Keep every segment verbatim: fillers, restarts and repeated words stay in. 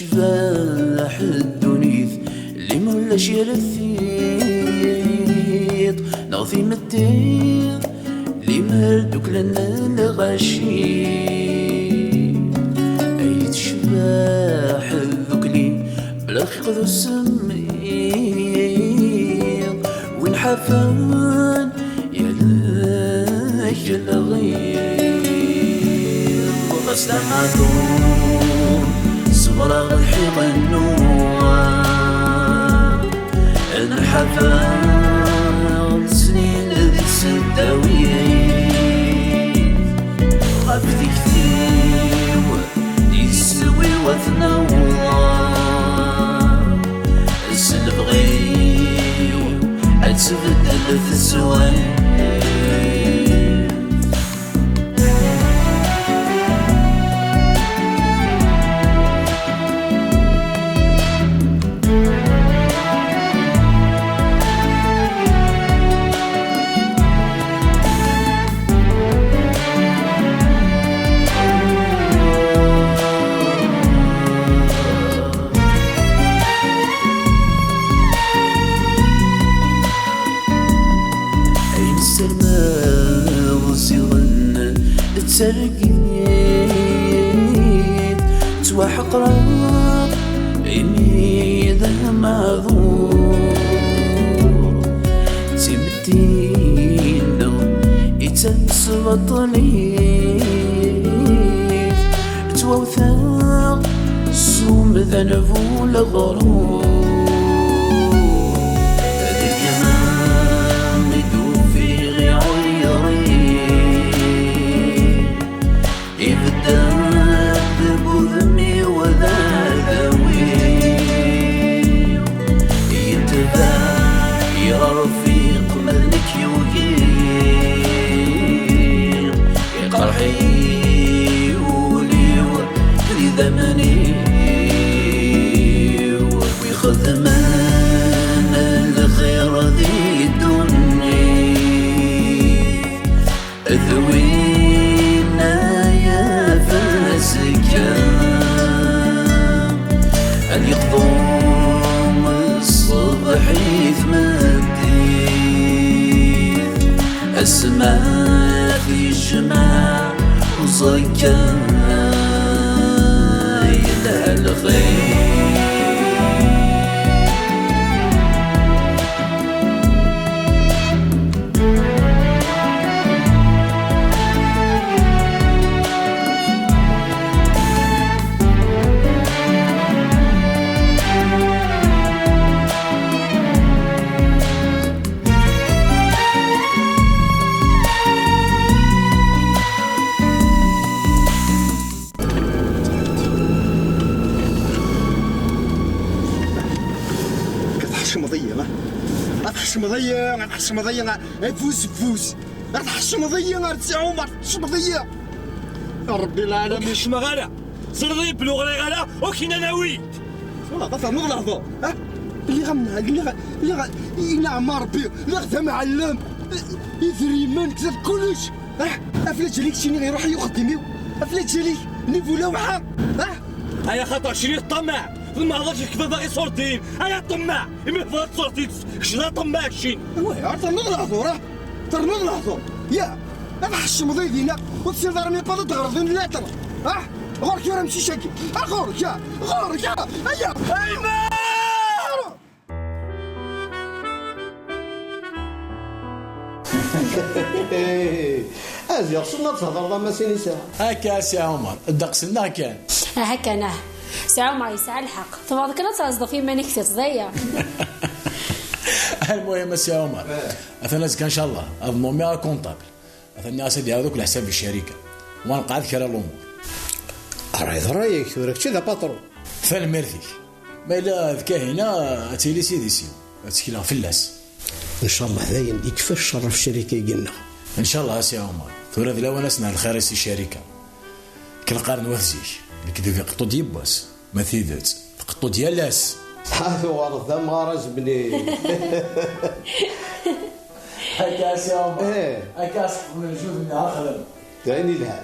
Tecbeḥ ddunit, limer ulac yir tiṭ neɣ timetti, limer duklen lɣaci. Ay tecbeḥ dukli, bla lxiq d usemmiḍ, win ḥafen yal-ak lɣiḍ. Ɣas d amaɛṭub, ṣebreɣ lḥiḍ-nnuɣ, ad nḥafer snin di tseddawin. Ɣef tikti-w, iswi-w ad t-naweḍ, s lebɣi-w ad tbeddel teswiɛt. Ayen ssermeɣ ziɣen d targit, ttwaḥeqreɣ imi d amaɛduṛ. D timetti-nneɣ i d tamesbaṭlit, ttwawteɣ s umdan bu leɣrur. Di tama i d-ufiɣ iɛuyer-iw, ibedden deg wudem-iw d adaw-iw. Yetbeɛ irfiq ma d nekk yugi, iqerḥ-iyi wul-iw d idammen-iw. Wi xedmen lxir di ddunit, d winna yaf azekka, ad yeqḍu ṣṣbeḥ i tmeddit, asma tijmeɛ uẓekka yelha lxir. Tḥecmeḍ-iyi, ha? Tḥecmeḍ-iyi, tḥecmeḍ-iyi, a bu zeffus. Tḥecmeḍ-iyi, a Si Ɛumar, tḥecmeḍ-iyi. A Ṛebbi lɛalamin. Ur k-ḥeccmeɣ ara. Ẓriɣ belluɣ ɣriɣ ara, ur k-in-anawi. Wala, ternuḍ lehdur, ha? Lliɣ am, lliɣ, lliɣ, ineɛma Ṛebbi, lliɣ d amɛellem. Idrimen, kzat kullec. Ah, afla ǧalik cini iruḥ i uxeddim-iw. Afla ǧalik, nivu lawḥa. Ah! Ay axaṭer cini ṭṭamaɛ, temmehḍeḍ kif baɣ iṣurdiyen. Ay aṭemmaɛ, imi tebɣiḍ tṣurdiyen, kečč d aṭemmaɛ keččini. Wah, ternuḍ lehdur, ah! Ternuḍ lehdur, ya! Ad tḥeccmeḍ i dinna, ur tessineḍ ara mi wwḍeḍ ɣer din later. Ah! Ɣur-k tura amcic-agi. Ah, ɣur-k, ah! Ɣur-k, ah! Aya! Ayma! A ziɣ, s ma tthedreḍ am asin i sɛiɣ. Akka a Si Ɛumar, ddeqs-nneɣ kan. Aha kan, ah. Si Ɛumar yesɛa lḥeqq. Tebɣiḍ kan ad tɛezḍeḍ ɣef yiman-ik, tettẓaya. Almuhim a Si Ɛumar. Eh. Atan azekka, ncallah, ad nomiɣ akunṭabl. Atan nniɣ-as ad d-yaweḍ akk leḥsab i ccarika. Wa nqeɛɛed kra n lumuṛ. Ṛṛay d ṛṛay-ik, tura kečč i d apatṛun. Tanemmirt-ik. Ma yella d Kahina, ad tili s idis-iw, ad ttekleɣ fell-as. Ncallah dayen, yekfa ccer ɣef ccarika-agi-nneɣ. Ncallah a Si Ɛumar, tura d lawan ad s-nerr lxir-is i ccarika. Kken qqaren wat zik, lekdeb iqeṭṭu-d yiwwas, ma tidet, tqeṭṭu-d yal ass. Ha tuɣaleḍ d amɣar azemni. Akka a Si Ɛumar. Eh. Akka a s-qqen lǧud-nni, a xdem. D ayen ilhan.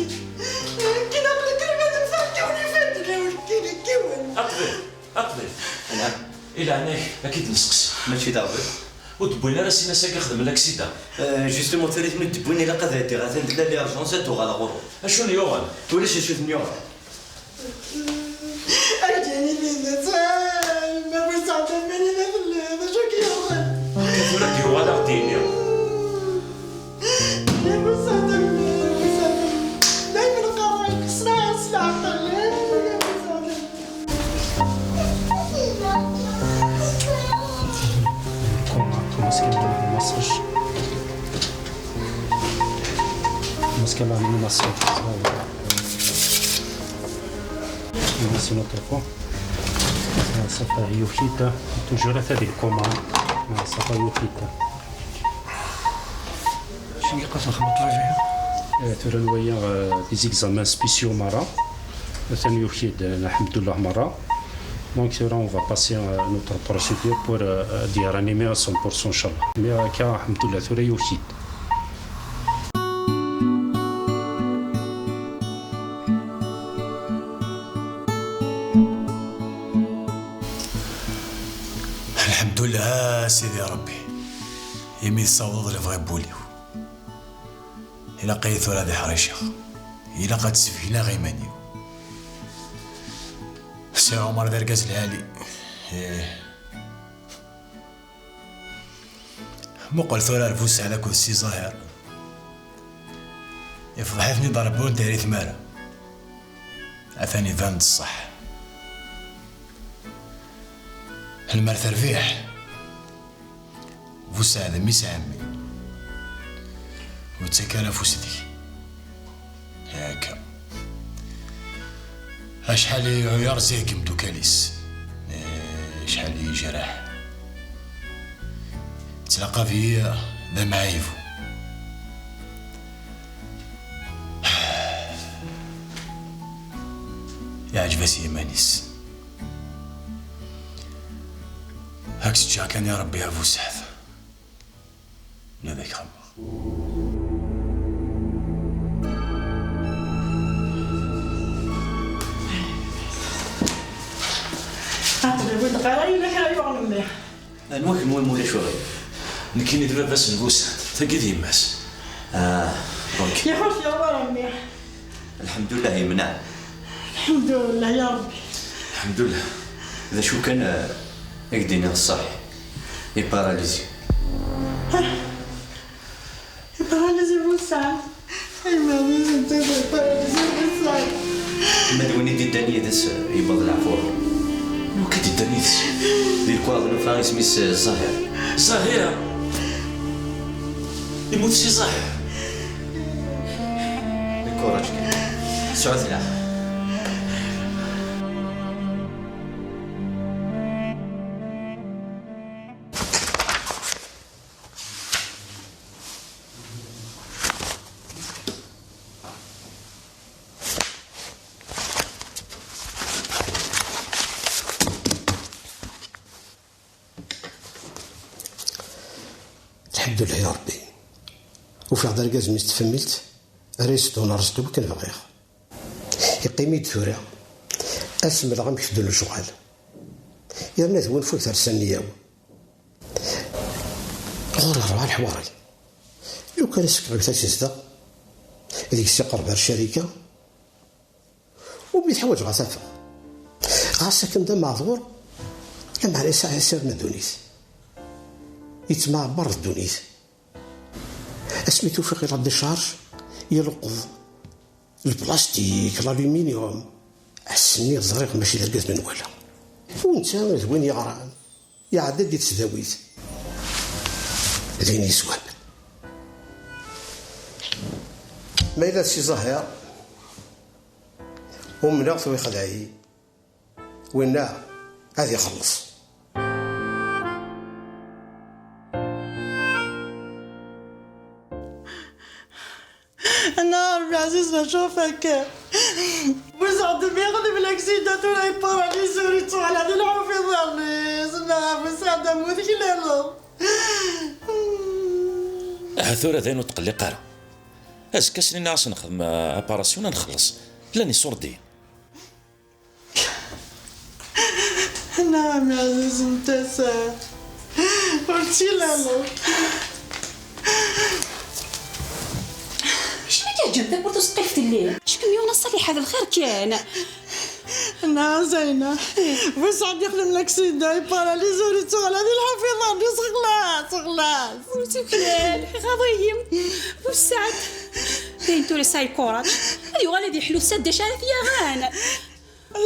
Kien aql-i kan ad mteɣ kkiwen ifadden, ur kkin kkiwen. Aqbel, aqbel. Nɛam. I leɛnaya-k, ad k-id-nesteqsi. Mačči d aɣbel. Ur d-wwin ara sin ass-agi xedmen laksida? Euh, justement, tura i ten-id-wwin, ilaq ad ɛeddiɣ atan d la l'urgence, ad d-uɣaleɣ ɣur-wen. Acu n yuɣen? Ulac acu ten-yuɣen. Ad d-yini tidet, ah, ma bu sɛeddam mani ma telliḍ, acu k-yuɣen? Tura d-yuɣal ad ɣ-d-yini. Yya bu sɛeddam, bu sɛeddam. Daymen qqareɣ-ak, ssneɣ s leɛqel, yya bu sɛeddam. Comment, comment est-ce qu'elle va le massage? Comment est-ce qu'elle va le massage? Merci notre fois. Ça fait يوكيتا. Toujours هذه الكوما. Ça fait يوكيتا. شنو قاس نخمط فيها؟ آه، ثورة نوية، آه، des examens spéciaux مرة. ثاني يوكيد، آه، الحمد لله مرة. Donc tura, on va passer à notre procédure pour euh, d'y réanimer à cent pour cent, inchallah. Mais euh, aka, alhamdoulilah, tura yuki-d. Alḥemdullah, a Sidi Ṛebbi, imi tessawḍeḍ lebɣi n wul-iw. Ilaq-iyi tura ad ḥriceɣ. Ilaq ad d-sbegneɣ iman-iw. Si Ɛumar d argaz lɛali. Ih. Muqel tura ar Busaɛd akked Si Zahir. Ifḍeḥ-iten-id Ṛebbi ur d-terri tmara. Atan iban-d ṣṣeḥ. Lmer terbiḥ. Busaɛd, mmi-s n ɛemmi. Ur yettak ara afus deg-i. Akka. Acḥal i uyaṛ zig imdukal-is. Eh, acḥal i yejreḥ. Ttlaqab-iyi d amɛaybu. Iɛǧeb-as yiman-is. Ad k-ǧǧeɣ kan i Ṛebbi a Busaɛd. Nadi xemmeɣ. Aql-i ur d-qqar ara yella kra yuɣen mmi. Anwa kenwi ma ulac aɣilif? Nekkini d baba-s n Busaɛd, tagi d yemma-s. Ah, ok. Iḥuss yuɣ wara mmi. Lḥemdullah yemneɛ. Lḥemdullah ya Ṛebbi. Lḥemdullah. D acu kan, eh, ad k-d-iniɣ ṣṣeḥ. Iparalizi. Iparalizi Busaɛd. Ay ma d iparalizi Busaɛd. Ma d win i d-iddan yid-s, eh, yewweḍ leɛfu. Anwa i d-iddan yid-s? Di lekwaɣeḍ nufa isem-is, eh, Zahir. Zahir? Yemmut Si Zahir? Lkuraǧ kan. Sɛut leɛqel. Lḥemdullah ya Ṛebbi. Ufiɣ-d argaz-nni s tfemilt ara yessedhun ṛṛezq-iw akken bɣiɣ. Yeqqim-iyi-d tura ad s-mleɣ amek teddun lecɣal. Yerna d win fuk tersa nniya-w. Ɣur-i ṛebɛa leḥwari. Lukan ad s-fkeɣ yiwet ad tezdeɣ deg-s iqerb ar ccarika, umi teḥwaǧ ɣas afeɣ. Ɣas akken d ameɛdur, lameɛna yesɛa asirem n ddunit. Yettmeɛber d ddunit. Asmi t-ufiɣ ila décharge, iluqeḍ lplastik, l'aluminium. Ass-nni ẓriɣ mačči d argaz n nwala. U netta d win yeɣran, iɛedda-d di tesdawit. D ayen yeswan. Ma yella d Si Zahir, umneɣ-t u ixdeɛ-iyi. Winna ad ixelleṣ. Nna Ṛebbi ɛziz, mačči ɣef akka. Busaɛd mi yeɣleb laksida tura yeparalizi ur yettuɣal ad ilḥu f iḍarren-is. Nna Busaɛd am uteklaleḍ. Ahat tura d ayen ur tqelliq ara. Azekka s-nini-as nexdem, uh, aparasyu ad nxelleṣ. Llan iṣurdiyen. Nna ɛemmi ɛziz n tasa. Ur tt-ilaleḍ. Acimi i k-yeǧǧan tawwurt ur seqqif fell-i? Acku myuna ṣṣaliḥa d lxir kan. Nna Zayna. Busaɛd yexdem laksida, iparalizi ur yettuɣal ad ilḥu f iḍarren-is, xlaṣ, xlaṣ. Ur tuklal, iɣaḍ-iyi. Busaɛd. Dayen tura yesɛa lkuraǧ. Ad yuɣal ad yeḥlu s sadda acu ara t-yaɣen.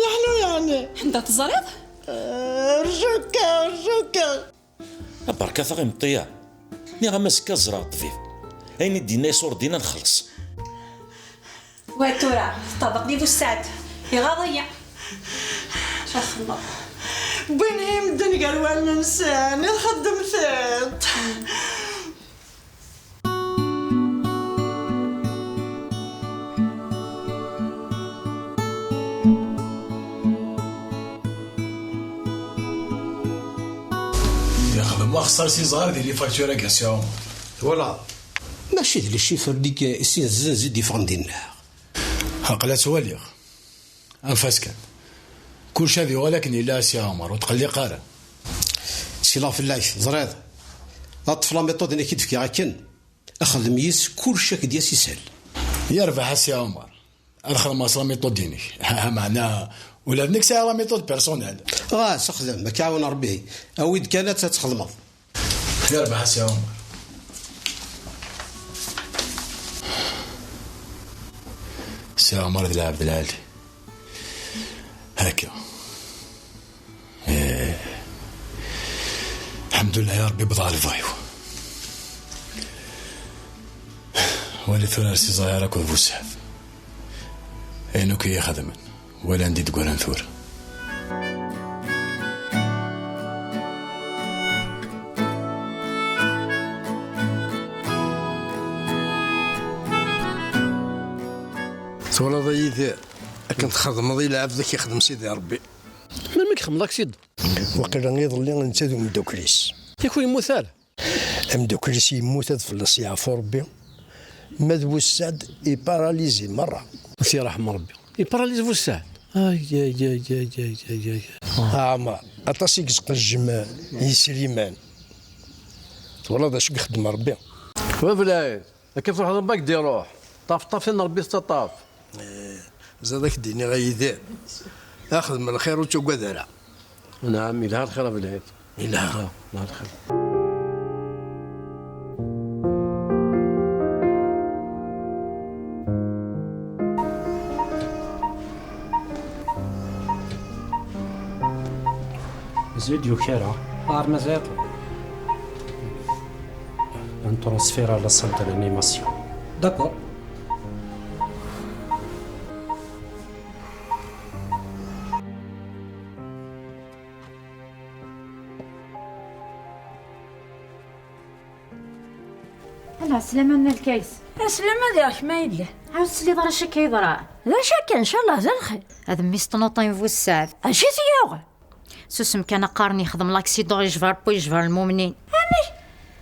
Yeḥlu yeɛni? Anda teẓriḍ? Eh, rju-k, rju-k. A berkat-aɣ imeṭṭi-a. Nniɣ-am azekka ad ẓreɣ ṭṭbib. Ayen i d-yenna iṣurdiyen ad nxelleṣ. Wa tura, teṭṭerḍeq di Busaɛd. Iɣaḍ-iyi. Acu ara xedmeɣ? Wwin-iyi medden gar wallen-nsen, i txeddem tiṭ. Xdem laxṣar si ẓɣer di les factures-agi a Si Ɛumar. Twalaḍ? Mačči d les chiffres-nni i sin zzin zi d-yeffɣen dinna. Aql-a ttwaliɣ. Anef-as kan. Kullec ad yuɣal akken yella a Si Ɛumar, ur tqelliq ara. Sileɣ fell-ak, teẓriḍ. Ad ṭṭef la méthode-nni i k-id-fkiɣ akken. Xdem yis kullec ad k-d-yas ishel. Yerbeḥ a Si Ɛumar. Ad xedmeɣ s la méthode-inek. Ha, meɛna ula d nekk sɛiɣ la méthode personnelle. Ɣas xdem, ad k-iɛawen Rebbi. Awi-d kan ad tt-txedmeḍ. Yerbeḥ a Si Ɛumar. Si Ɛumar d lɛebd lɛali. Akka. Eh. Lḥemdullah ya Rebbi, wwḍeɣ lebɣi-w. Wali tura ar Si Ẓayar akked Bu Sɛid. Ayen akk i yi-xedmen, wali anda i d-ggran tura. Twalaḍ a Yidir, akken txedmeḍ i lɛebd ad k-ixdem Sidi Ṛebbi. Melmi i ixdem laksidan? Waqila iḍelli netta d umeddakel-is. Yak ur yemmut ara? Ameddakel-is yemmut, ad fell-as yeɛfu Ṛebbi. Ma d Bu Sɛid, iparalizi merra. Ad t-yerḥem Ṛebbi. Iparalizi Bu Sɛid? Ay, ay, ay, ay, ay, ay, ay. Ɛmer, aṭas i yesqejjem yisrimen. Twalaḍ d acu i ixeddem Ṛebbi? Wa belɛid, akka truḥeḍ Ṛebbi ad k-d-iṛuḥ. Ṭaf, ṭaf, tin Ṛebbi tettaṭṭaf. Eh, zad ad k-d-iniɣ a Yidir. Axdem lxir, ur ttagad ara. Naɛam, yelha lxir a belɛid. Yelha. Ah, yelha lxir. Mazal ur d-yuki ara. Ar mazal. Un transfert à la salle de réanimation. D'accord. Ɛeslama a Nna Lkaysa. Ɛeslama diɣ kemm a yelli. Ɛawed ur tesliḍ ara acu akka yeḍran. D acu akka, ncallah d lxir. Ad mmi-s tnuṭin bu ssaɛd. Acu i t-yuɣen? Susem kan a qqaren yexdem laksidan, yejber Rebbi, yejber lmumnin. Amek?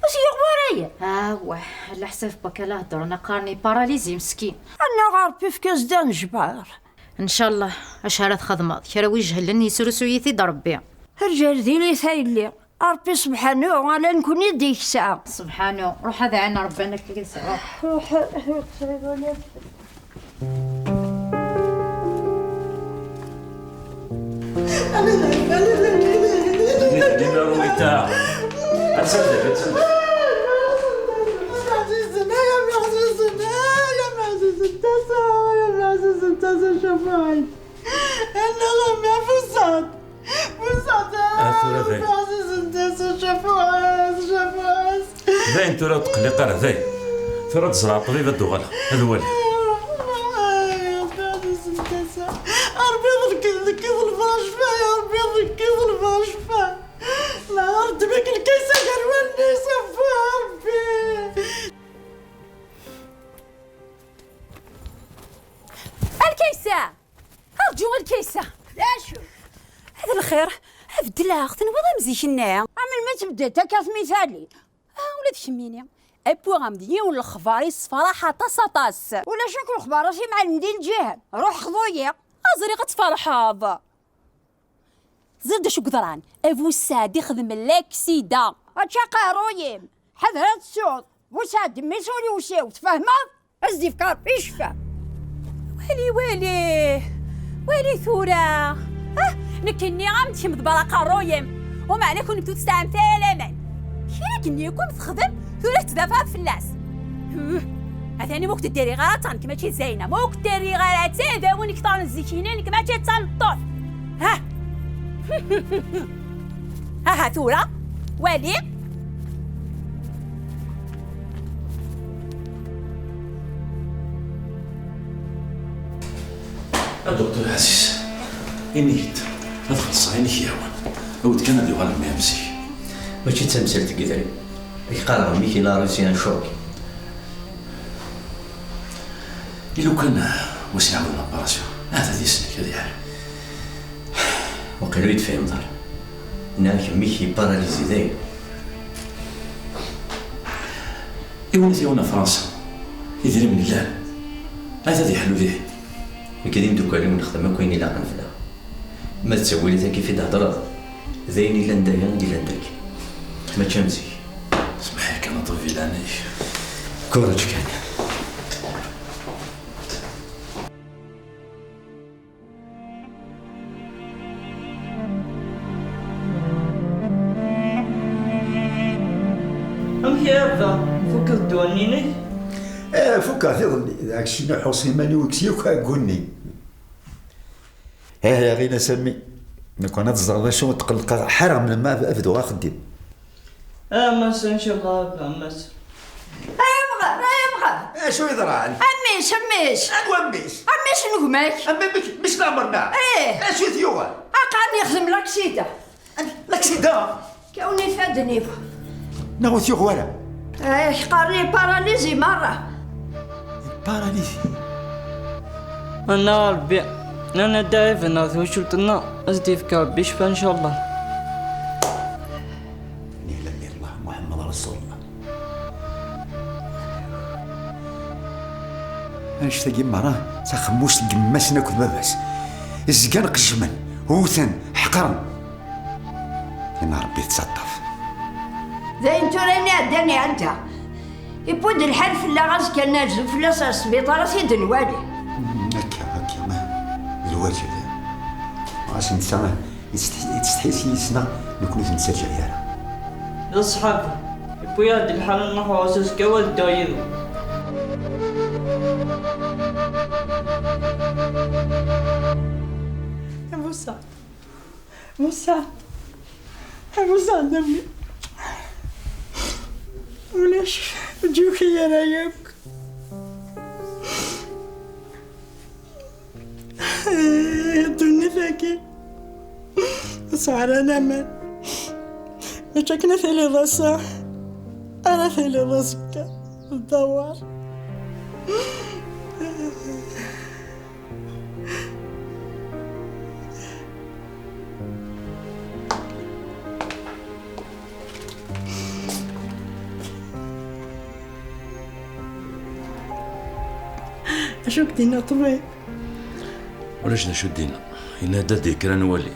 Ur t-yuɣ wara ya? Awah, ɛla ḥsab wakka la heddren a qqaren iparalizi meskin. Annaɣ a Rebbi efk-as-d anejbar. Ncallah, acu ara txedmeḍ? Kra wijehlen yesrusu-yi-t-id Rebbi. Rǧal diri-t a yelli. Ṛebbi sebḥanu, ala nekni i d-yeksa. Sebḥanu, ruḥ ad ɛin Ṛebbi amek i yesɛa. Ruḥ, ruḥ, ruḥ. Numéro huit. Attendez, attendez. Anna ɣemmi afusad. Afusad. Ah, tura dayen. Ɛziz n tasa, cafuɛas, cafuɛas. Dayen tura ur tqelliq ara, dayen. Tura ad ẓreɣ ṭṭbib ad d-uɣaleɣ, ad waliɣ. Ay, Ṛebbi, ɛziz n tasa. A Ṛebbi, ḍelkeḍ, ḍelkeḍ lbeṛ cfa, ya Ṛebbi, ḍelkeḍ lbeṛ cfa. Ma ṛeddem-ik lkaysa gar wallen-is, a Ṛebbi. A Lkaysa! Rǧu a Lkaysa! D acu? D lxir, beddleɣ, tenwiḍ am zik-nni? Am melmi tbeddel akka tmitalin? Ah, ula d kemmini. Wwiɣ-am-d yiwen n lexbar yessefraḥ aṭas, aṭas. Ulac akk lexbar a t-imɛen di lǧihan. Ruḥ xḍu-yi. Ah, ẓriɣ ad tferḥeḍ. Teẓriḍ d acu yeḍran? Abu Saɛd ixdem laksida. Ačča aqerruy-im. Ḥader ad tsuḍ. Bu Saɛd mmi-s ur yewsiw, tfehmeḍ? Ad s-d-ifk Ṛebbi ccfa. Wali, wali. Wali tura. Ah, nekk nniɣ-am-d kemm d aqerruy-im. Umeɛna kunemti ur tesɛamt ara laman. Kra akken yakk texdem, tura tettdafɛeḍ fell-as. Huh. Atan ma ur k-d-diriɣ ara, atan nekk mačči d Zayna. Ma ur k-d-diriɣ ara, d tadawi nekk ṭṭaren zik-ini, nekk mačči d tameṭṭut. Ha. Aha tura, wali. A Duktur Ɛziz, ini-yi-d, ad xellṣeɣ ayen i k-yehwan. Awi-d kan ad yuɣal mmi am zik. Mačči d tamsalt n yitri. Ad k-qqareɣ mmi-k il a reçu un choc. I lukan, uh, ur s-iɛawed l'opération, ahat ad isellek, ad iɛer. Waqil ur yi-d-tefhimeḍ ara. Nniɣ-ak mmi-k yeparalizi dayen. Iwet-iwen ɣer Fransa. Idrimen llan. Ata ad iḥlu dihin. Nekk d imdukkal-iw nexdem akk ayen ilaqen fell-aɣ. Ma d ttawilat-agi i d-thedreḍ, d ayen illan daya i d-illan dagi. Mačči am zik. Smeḥ-iyi kan a ṭṭbib, di leɛnaya-k. Kurreǧ kan. Amek a baba? Tfukkeḍ ddwa-nni-inek? Eh, fukkeɣ tiḍelli. Deg-s inuḥuṣ iman-iw, deg-s yakk ɛeggu-nni. Eh, ɣina Sami. Nekk ad teẓreḍ acu ur tqellqeɣ ḥareɣ melmi ad bduɣ axeddim. A Mass, ncallah a Mass. Ay amɣar, ay amɣar! Acu yeḍran? A mmi-s, a mmi-s! Anwa mmi-s? A mmi-s n gma-k! A mmi-k, mmi-s n Ɛmer, neɣ? Ih! Acu i t-yuɣen? Aqan yexdem laksida. Laksida? Kawen ifadden-iw. Neɣ ur t-yuɣ wara? Eh, qqaren-iyi paralizi merra. Paralizi? Annaɣ a Ṛebbi, nnan-d ad ibenneɣ twacult-nneɣ, ad s-d-yefk Ṛebbi ccfa, ncallah. Nihla illallah, Muḥemmed Rasulullah. Annect-agi merra d taxemmust n yemma-tsen akked baba-s. Zgan qejjmen, wten, ḥeqren. Yenna Ṛebbi tettaṭṭaf. D ayen tura i iɛeddan iɛedda. Iwwi-d lḥal fell-aɣ, azekka ad nerzu fell-as ɣer sbiṭar ad t-id-nwali. Akka, akka, ma d lwaǧeb. Ɣas netta yettsetḥi, yettsetḥi s yis-neɣ, nekkni ur t-nettaǧǧa ara. D aṣṣḥab, iwwi-aɣ-d lḥal ad nruḥ ɣur-s azekka ad dduɣ yid-wen. A Musa. Musa. A Musa, a mmi. Ulac, ur d-yuki ara yakk. Eh, ddunit-agi ur tesɛi ara laman. Mačči akken ad tiliḍ ass-a, ara tiliḍ azekka. Dawar. Acu k-d-yenna ṭṭbib? Ulac d acu d-yenna. Yenna-d ad d-yekker ad nwali.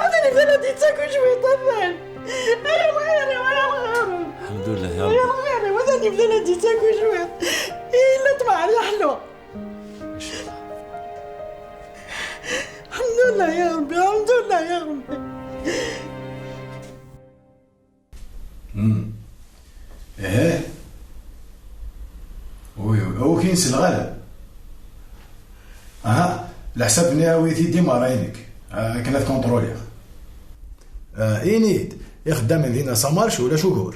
Atan yebda la d-yettak ucwit, atan. Ay lxir-iw, ay lxir-iw. Alḥemdulillah, ya Ṛebbi. Ay lxir-iw, atan yebda la d-yettak ucwit. Yella ṭṭmeɛ ad yeḥlu. Alḥemdulillah, ya Ṛebbi, alḥemdulillah, ya Ṛebbi. Hmm. Eh. Wi, wi, wi, kin selɣal. Aha, leḥsab-nni awi-t-id i merra-inek, akken ad kontroliɣ. Ah, ini-d, ixeddamen dinna ça marche ulac ugur.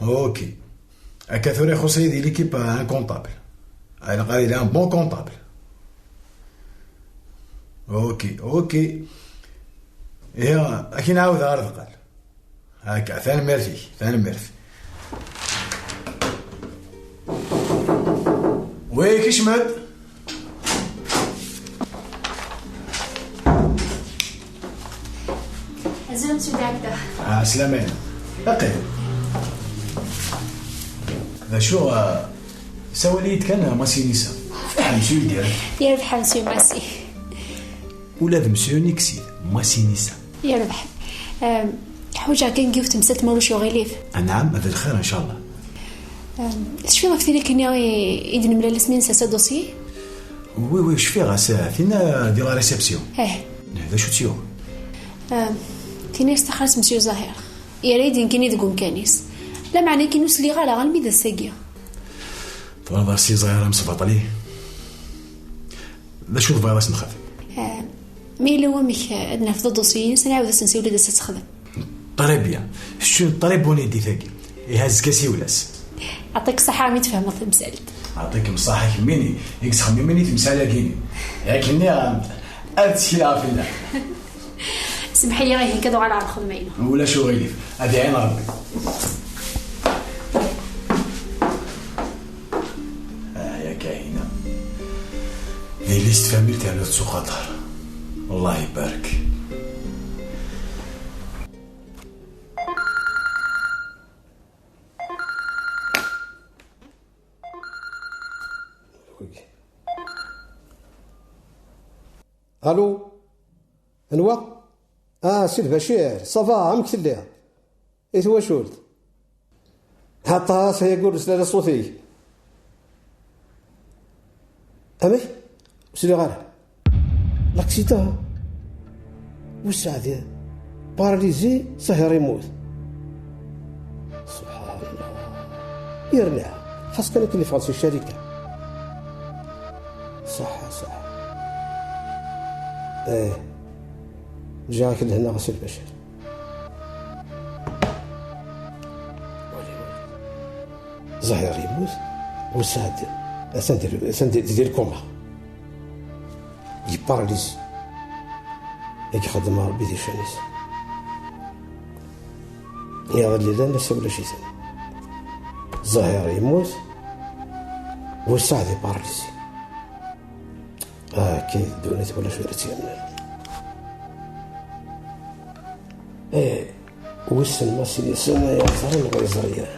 Ok. Akka tura ixuṣ-iyi di l'équipe un comptable. Ilaq ad yili un bon comptable. Ok, ok. Ihi, ad k-in-ɛawdeɣ ar deqqal. Akka, tanemmirt-ik, tanemmirt. Wi, kecmet. Azul, Monsieur le Directeur. Ah, slamane. Aqil. D acu, ah, sawal-iyi-d kan, ah, Massinissa. Fiḥel, Monsieur le Directeur. Yerbeḥ a Monsieur Massi. Ula d Monsieur Nixid, Massinissa. Yerbeḥ. Ehm, ḥwaǧeɣ kan yiwet temsalt, ma ulac uɣilif. Anɛam, d lxir, ncallah. Ehm, tecfiḍ ɣef tin akken i, i d-nemlal asmi nessers adusyi? Wi, wi, cfiɣ-as, tinna di la réception. Eh. D acu tt-yuɣ? Ehm, tin-a yestaxer-as Monsieur Zahir. Yerra-yi-d nekkini deg umkan-is. Lameɛna nekkini ur sliɣ ara almi d ass-agi. Tebɣiḍ a Si Zahir amesbaṭli? D acu tebɣiḍ ad s-nexdem? Eh, ma yella wamek, eh, ad nrefdeḍ adusyi-ines, ad nɛawed ad s-nsiwel ad as-texdem. Très bien. C'est une très bonne idée tagi. Ihi azekka siwel-as. Yeɛṭik ṣṣeḥḥa mi tfehmeḍ tamsalt. Yeɛṭikem ṣṣeḥḥa kemmini i yettxemmimen i temsal-agi-nni. Yak nniɣ-am ad ttekleɣ fell-am. Semmeḥ-iyi ihi, ad uɣaleɣ ɣer lxedma-inu. Ulac uɣilif. Ad iɛin Rebbi. Ah, ya Kahina. Di list famille ternuḍ s uxaṭer. Allah ibarek. Allô? Anwa? Ah, Si Lbacir, ça va, amek telliḍ? I twacult? Aṭas aya ur nesli ara ṣṣut-ik. Amek? Ur sliɣ ara. Laksida. Wessaɛdi. Paralizi, Zahir yemmut. Subḥan Allah. Yerna, xas kan akken yeffeɣ si ccarika. Ṣaḥa, ṣaḥa. Eh. Ǧǧiɣ-ak lehna a Si Lbacir. Zahir yemmut, Wessaɛdi atan di, atan di, di lkuma. Yepparalizi. I ixeddem Ṛebbi di ccan-is. Iḍelli llan, ass-a ulac-iten. Zahir yemmut, Wessaɛdi paralizi. Ah, akka i ddunit wala tura tt-yernan. Eh, wissen ma s-, yessen ay ẓran neɣ ur yeẓri ara.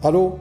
Allô?